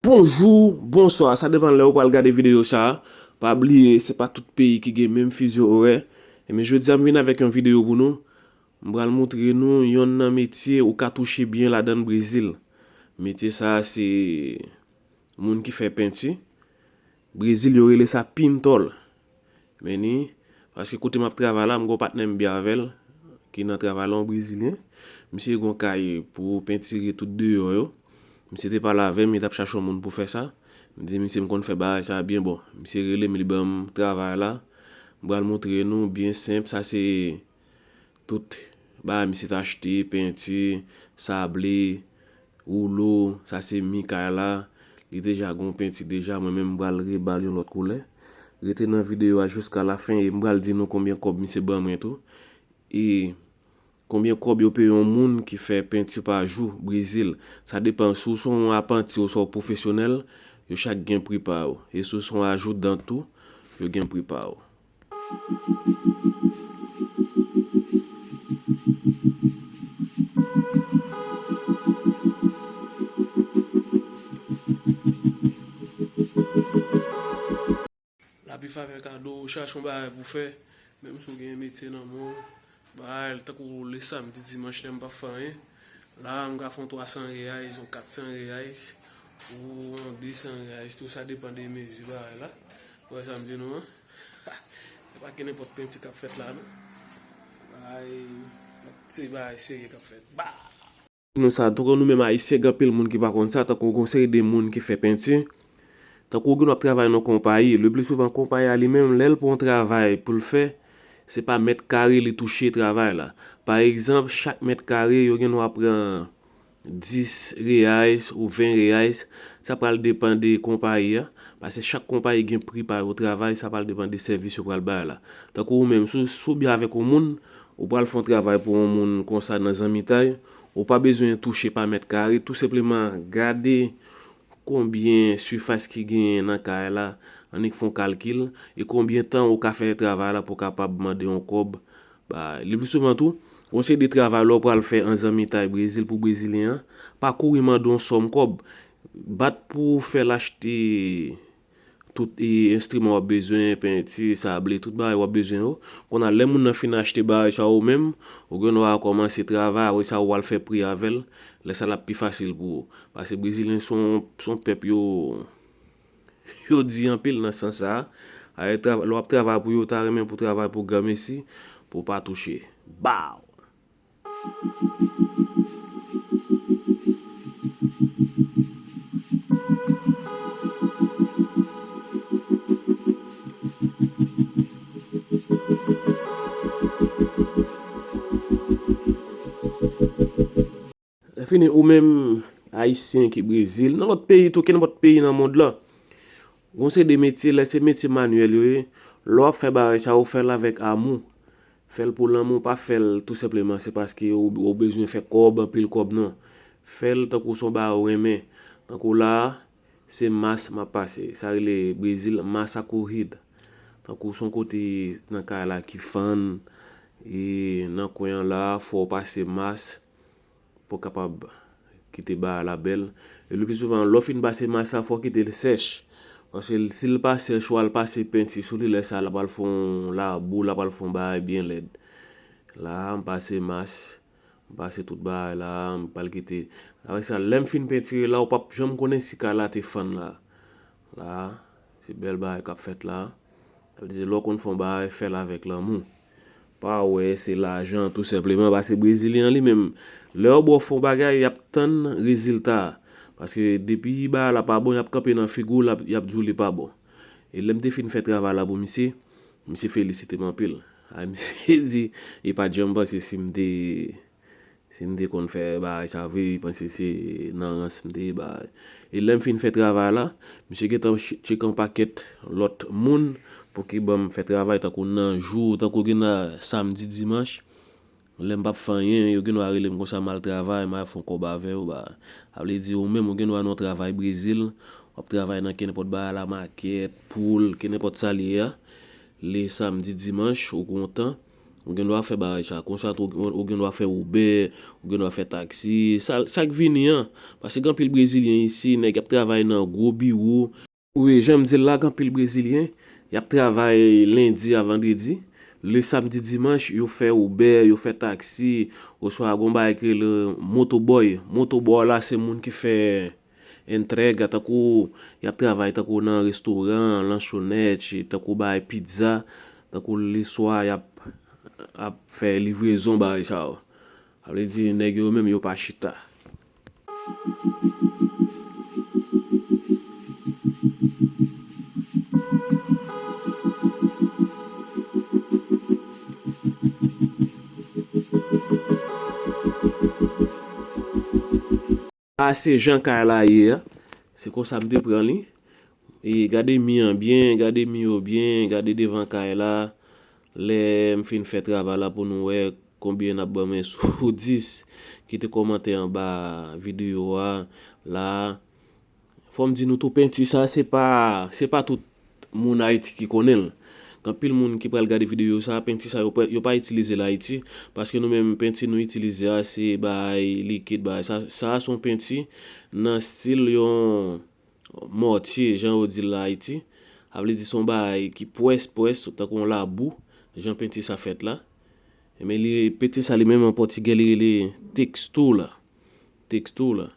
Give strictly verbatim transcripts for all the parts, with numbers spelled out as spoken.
Bonjou, bonswa, sa depann lè ou pral gade videyo sa a. Pa bliye, se pa tout peyi ki gen menm fizo orè. Ebyen, jodi a m vin avèk yon videyo pou nou. M pral montre nou yonn nan metye ou ka touche byen ladan Brezil. Metye sa a se moun ki fè penti. Brezil, yo rele sa pintòl. Men ni, paske kote m ap travay la, m gon patnè m byen avè l, ki nan travay la, yon brezilyen. Misye gon kay pou pentire tout deyò yo. Misye te pale avè m, li t ap chache yon moun pou fè sa. M di misye m konn fè bagay sa byen bon. Misye rele m, li ban m travay la. M pral montre nou, byen senp, sa se tout bagay misye t achte, penti, sable, woulo, sa se mi kay la. Li deja gon penti deja, mwen menm m pral reba l yon lòt koulè. Rete nan videyo a jiska lafen e m pral di nou konbyen kòb misye ban mwen tou. E konbyen kòb yo peye yon moun ki fè penti pa jou, Brezil. Sa depann si w se yon apranti oswa w pwofesyonèl, yo chak gen pri pa yo. E si w se yon ajoudan tou, yo gen pri pa yo. Lavi favè kado, ou chache yon bagay pou fè, menm si w gen metye nan men w, bagay, tankou le samdi, dimanch, lè m p ap fè anyen, la, m ka fè yon twa san reais, yon kat san reais, ou yon de san reais, tou sa depann de mezi bagay la. Ou wè sa m di nou an? E pa ki nenpòt penti k ap fèt la, non. Bagay, se bagay serye k ap fèt. Bah! Nou sa, tankou nou menm Ayisyen, gen anpil moun ki pa konn sa, tankou gon seri de moun ki fè penti, tankou ou gen w ap travay nan konpayi, le pli souvan konpayi a li menm, lè l pran yon travay pou l fè, se pa mèt kare li touche travay la. Pa egzanp, chak mèt kare, yo gen dwa pran dis reais ou ven reais, sa pral depann de konpayi a, paske chak konpayi gen pri pa yo travay, sa pral depann de sèvis yo pral bay la. Tankou ou menm, si w, si w byen avèk yon moun, ou pral fè yon travay pou yon moun konsa nan zanmitay, ou pa bezwen touche pa mèt kare, tou senpleman gade konbyen sifas ki genyen nan kay la, annik fè yon kalkil, e konbyen tan ou ka fè travay la pou w kapab mande yon kòb. Ba, le pli souvan tou, yon seri de travay lè w pral fè an zanmitay Brezil pou Brezilyen an, pa kouri mande yon sòm kòb. Bat pou w fè l achte tout, e, enstriman w ap bezwen, penti, sable, tout bagay w ap bezwen yo. Kounye a, lè moun nan fin achte bagay sa yo menm, ou gen dwa kòmanse travay, apre sa ou al fè pri avè l, lè sa l ap pi fasil pou ou. Paske Brezilyen se yon, se yon pèp yo, yo di anpil nan sans sa a. Lè w ap travay pou yo, ta renmen pou w travay pou granmesi, pou w pa touche. Baw! Lè fini, ou menm Ayisyen ki Brezil, nan lòt peyi tou, kenenpòt peyi nan mond lan, gon seri de metye, lè se metye manyèl yo ye, lè w ap fè bagay sa yo, fè l avèk amou. Fè l pou lanmou, pa fè l tou senpleman se paske ou, ou bezwen fè kòb, anpil kòb, non. Fè l tankou se yon bagay ou renmen. Tankou la a, se mas m ap pase. Sa rele Brezil, massa corrida. Tankou se yon kote nan kay la ki fann, e nan kwen an la a, fò w pase mas pou w kapab kite bagay la bèl. E le pli souvan, lè w fin pase mas la, fò w kite l sèch. Paske si l pa sèch, ou al pase penti sou li, lè sa a, l ap al fè yon labou, l ap al fè yon bagay byen lèd. La a, m pase mas, m pase tout bagay la a, m pral kite. Apre sa, lè m fin pentire la, ou p ap janm konnen si kay la te fann la. La a, se bèl bagay k ap fèt la a. Sa vle di, lè w konn fè yon bagay, fè l avèk lanmou. Pa wè se lajan, tou senpleman, paske Brezilyen an li menm, lè yo ba w fè yon bagay, y ap tann rezilta a. Paske depi bagay la pa bon, y ap kanpe nan figi w, l ap, y ap di w li pa bon. E lè m te fin fè travay la pou misye, misye felisite m anpil. A, misye di, li pa t janm panse si m te Si m te konn fè bagay sa vre, li panse se nan rans m te ye bagay. E lè m fin fè travay la, misye gentan ch-, tcheke yon pakèt lòt moun pou ki ban m fè travay tankou nan jou, tankou gen nan samdi, dimanch. Lè m p ap fè anyen, yo gen dwa rele m konsa m al travay, m al fè yon kòb avè yo, ba. Sa vle di ou menm ou gen dwa nan yon travay Brezil, w ap travay nan kenenpòt bagay la, makèt, poul, kenenpòt sa l ye a. Le samdi, dimanch, ou gen yon tan, Ou gen dwa fè bagay sa. Konsa tou, ou, ou gen dwa fè Uber, ou gen dwa fè taksi, sa, sa k vini an. Paske gen anpil Brezilyen isi, nèg ap travay nan gwo biwo. Wi, jan m di l la, gen anpil Brezilyen, y ap travay lendi a vandredi. Le samdi, dimanch, yo fè Uber, yo fè taksi, oswa gon bagay ki rele motoboy. Motoboy la, se moun ki fè entrega, tankou y ap travay, tankou nan restoran, lanchonèt, tankou bay pizza, tankou leswa, y ap, ap fè livrezon, bagay sa yo. Sa vle di, nèg yo menm, yo pa chita. A se jan kay la ye a. Se konsa m te pran li. E gade mi an byen, gade mi yo byen, gade devan kay la. Lè m fin fè travay la pou nou wè konbyen n ap ban mwen sou dis, kite kòmantè anba videyo a la. Fò m di nou tou, penti sa, se pa, se pa tout moun Ayiti ki konnen l. Gen anpil moun ki pral gade videyo sa, penti sa, yo pa, yo pa itilize l Ayiti, paske nou menm, penti nou itilize a, se bay likid, bay sa, sa a se yon penti nan stil yon mòtye, jan yo di l la Ayiti. Sa vle di se yon bagay ki pwès, pwès, tankou yon labou, jan penti sa fèt la. Men li, penti sa li menm an pòtigè, li rele textura. Textura.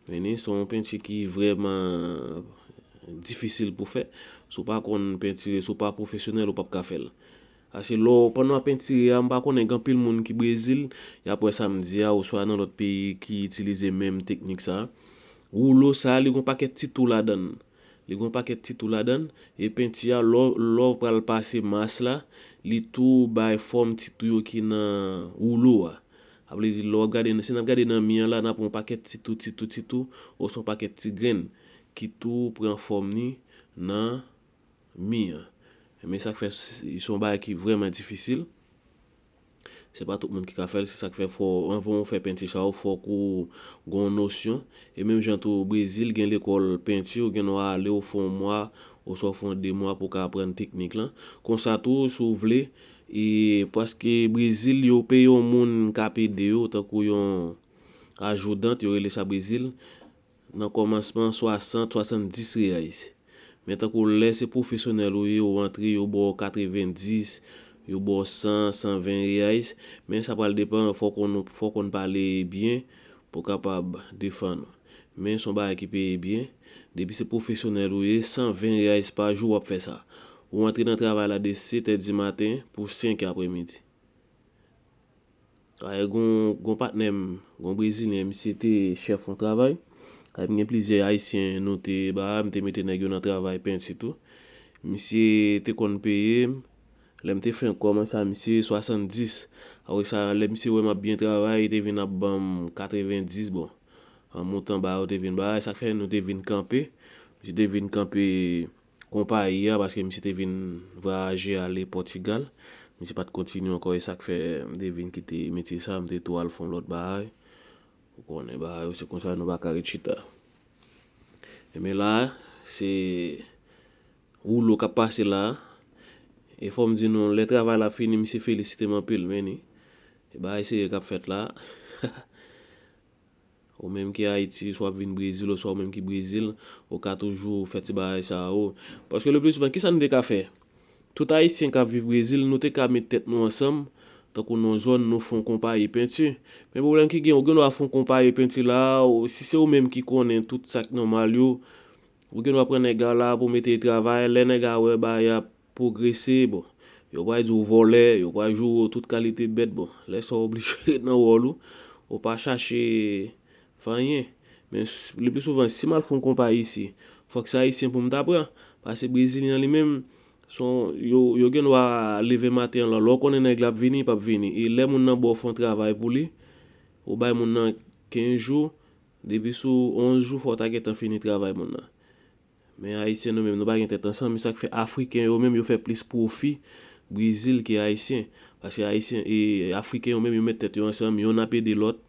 Men se yon penti ki vrèman difisil pou fè. Si w pa konn pentire, si w pa pwofesyonèl, ou p ap ka fè l. Paske lè w, pandan w ap pentire a, m pa konnen, gen anpil moun ki Brezil, y ap wè sa m di a, oswa nan lòt peyi ki itilize menm teknik sa a. Woulo sa a, li gen yon pakèt ti tou ladan l. Li gen yon pakèt ti tou ladan l. E penti a, lè w, lè w pral pase mas la, li tou bay fòm ti tou yo ki nan woulo a. Sa vle di, lè w ap gade, si n ap gade nan mi an la, n ap wè yon pakèt ti tou, ti tou, ti tou, oswa yon pakèt ti grenn ki tou pran fòm li nan mi an. Men sa k fè s-, se yon bagay ki vrèman difisil. Se pa tout moun ki ka fè l, se sa k fè fò, anvan w fè penti sa yo, fòk ou gen yon nosyon. E menm jan tou, Brezil gen lekòl penti, ou gen dwa ale, ou fè yon mwa, oswa w fè yon de mwa pou w ka aprann teknik lan. Konsa tou, si w vle, e paske Brezil, yo peye yon moun k ap ede yo, tankou yon ajoudan, yo rele sa Brezil. Nan kòmansman, swasant, swasanndis reais. Men tankou lè se pwofesyonèl ou ye, ou antre, yo ba w katrevenndis, yo ba w san, san ven reais. Men sa pral depann, fò w konn, fò w konn pale byen pou w kapab defann ou. Men se yon bagay ki peye byen. Depi se pwofesyonèl ou ye, san ven reais pa jou w ap fè sa. Ou antre nan travay la de sèt è di maten pou senk è aprèmidi. Ay, gon, gon patnè m, gon Brezilyen, misye te chèf yon travay. Ay, m gen plizyè Ayisyen nou te ba, m te mete nèg yo nan travay penti tou. Misye te konn peye m, lè m te fenk kòmanse a misye, swasanndis. Apre sa, lè misye wè m ap byen travay, li te vin ap ban m katrevenndis, bon. An montan ba yo te vin ba, e sa k fè nou te vin kanpe. Misye te vin kanpe konpayi a, paske misye te vin vwayaje ale Pòtigal. Misye pa t kontinye ankò, e sa k fè m te vin kite metye sa, m te tou al fè yon lòt bagay. Ou konnen bagay yo, se konsa nou pa ka ret chita. Ebyen la, se woulo k ap pase la. E fò m di nou, lè travay la fini, misye felisite m anpil, men ni. E bagay serye k ap fèt la. Ou menm ki Ayiti, swa w ap vin Brezil, oswa ou menm ki Brezil, ou ka toujou fè ti bagay sa yo. Paske le pli souvan, kisa nou te ka fè? Tout Ayisyen k ap viv Brezil, nou te ka met tèt nou ansanm, tankou nan yon zòn, nou fè yon konpayi penti. Men pwoblèm ki gen, ou gen dwa fè yon konpayi penti la, ou, si se ou menm ki konnen tout sa k nòmal yo, ou gen dwa pran nèg la la pou mete l travay, lè nèg la wè bagay ap pwogrese, bon, yo pral di w vòlè, yo pral joure w tout kalite bèt, bon, lè sa w oblije ret nan wòl ou, ou pa chache fè anyen. Men s-, le pli souvan, si m al fè yon konpayi isi, fòk se Ayisyen pou m ta pran, paske Brezilyen an li menm, se yon, yo, yo gen dwa leve maten an la, lè w konnen nèg la ap vini, p ap vini. E lè moun nan ba w fè yon travay pou li, ou bay moun nan kenz jou, depi sou onz jou, fò w ta gentan fini travay moun nan. Men Ayisyen nou menm, nou pa gen tèt ansanm, e sa k fè Afriken yo menm, yo fè plis pwofi Brezil ke Ayisyen. Paske Ayisyen e Afriken yo menm, yo met tèt yo ansanm, yonn ap ede lòt.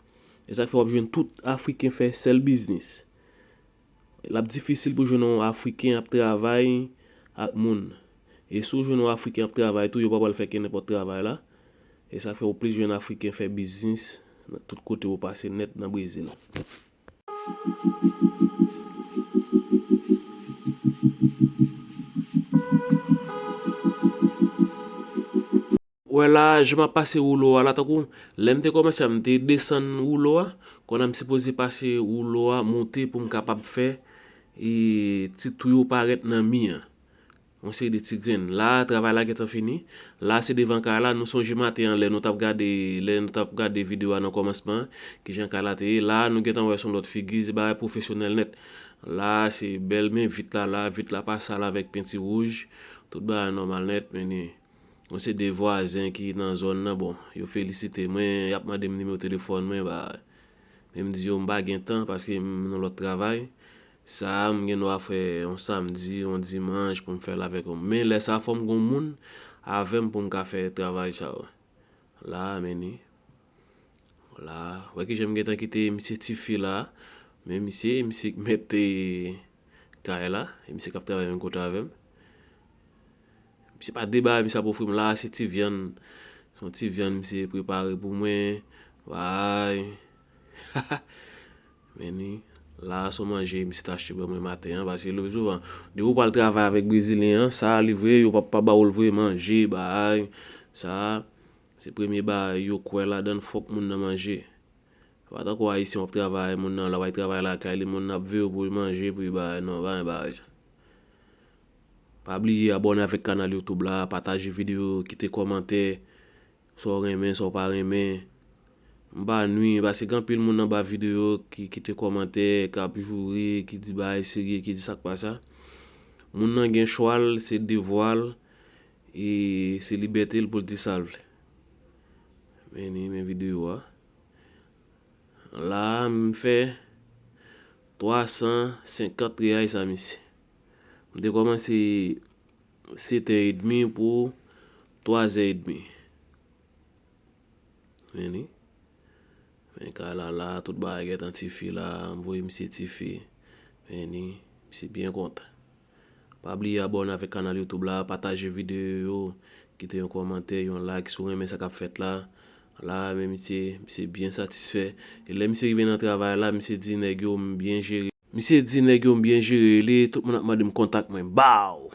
E sa k fè w ap jwenn tout Afriken fè sèl biznis. L ap difisil pou jwenn yon Afriken ap travay ak moun. E si w jwenn yon Afriken ap travay tou, yo pa pral fè ke nenpòt travay la. E sa fè w plis jwenn Afriken fè biznis nan tout kote w pase nèt nan Brezil. Wè la, jan m ap pase woulo a la, tankou lè m te kòmanse a, m te desann woulo a, kounye a m sipoze pase woulo a, monte pou m kapab fè e, ti twou yo parèt nan mi an. Yon seri de ti grenn. La, travay la gentan fini. La, se devan kay la. Nou sonje maten an, lè nou t ap gade, lè nou t ap gade videyo a nan kòmansman, kijan kay la te ye. La, nou gentan wè se yon lòt figi, se bagay pwofesyonèl nèt. La, se bèl men vit la, la, vit la pa sal avèk penti wouj. Tout bagay nòmal nèt, men ni. Mwen se de vwazen ki nan zòn nan, bon, yo felisite mwen, y ap mande m nimewo telefòn mwen, ba, men m di yo m pa gen tan paske m nan lòt travay. Sa a, m gen dwa fè yon samdi, yon dimanch pou m fè l avèk yo. Men lè sa a, fò m gen yon moun avè m pou m ka fè travay sa yo. La, men ni. La, wè kijan m gentan kite misye tifi la. Men misye, misye k mèt, e, kay la. E misye k ap travay menm kote avè m. Misye pa de bagay, misye ap ofri m la, se ti vyann. Se yon ti vyann misye prepare pou mwen. Bay. Men ni, la, se yon manje misye t achte ban mwen maten an, paske le pli souvan, depi w pral travay avèk Brezilyen an, sa a li vre, yo p ap pa ba w l vre, manje, bay. Sa a, se premye bagay yo kwè ladan l, fòk moun nan manje. Se pa tankou Ayisyen w ap travay, moun nan, lè w al travay lakay li, moun nan ap veye w pou l manje, pou l bay, non, pa gen bagay sa. Pa bliye abòne avèk kanal YouTube la, pataje videyo, kite kòmantè, sa w renmen, sa w pa renmen. M pa nwi, paske gen anpil moun anba videyo ki kite kòmantè, k ap joure, ki di bagay serye, ki di sa k pa sa. Moun nan gen chwa l, se devwa l, e se libète l pou l di sa l vle. Men ni, men videyo a. La a, m fè twa san senkant reyay sa misye. M te kòmanse sèt è edmi pou twa zè edmi. Men ni. Men kay la, la, tout bagay gentan tifi la, m voye misye tifi. Men ni, misye byen kontan. Pa bliye abòne avèk kanal YouTube la, pataje videyo yo, kite yon kòmantè, yon like si w renmen sa k ap fèt la. La, men misye, misye byen satisfè. E lè misye rive nan travay la, misye di nèg yo m byen jere. Misye di nèg yo m byen jere li, tout moun ap mande m kontak mwen. Baw!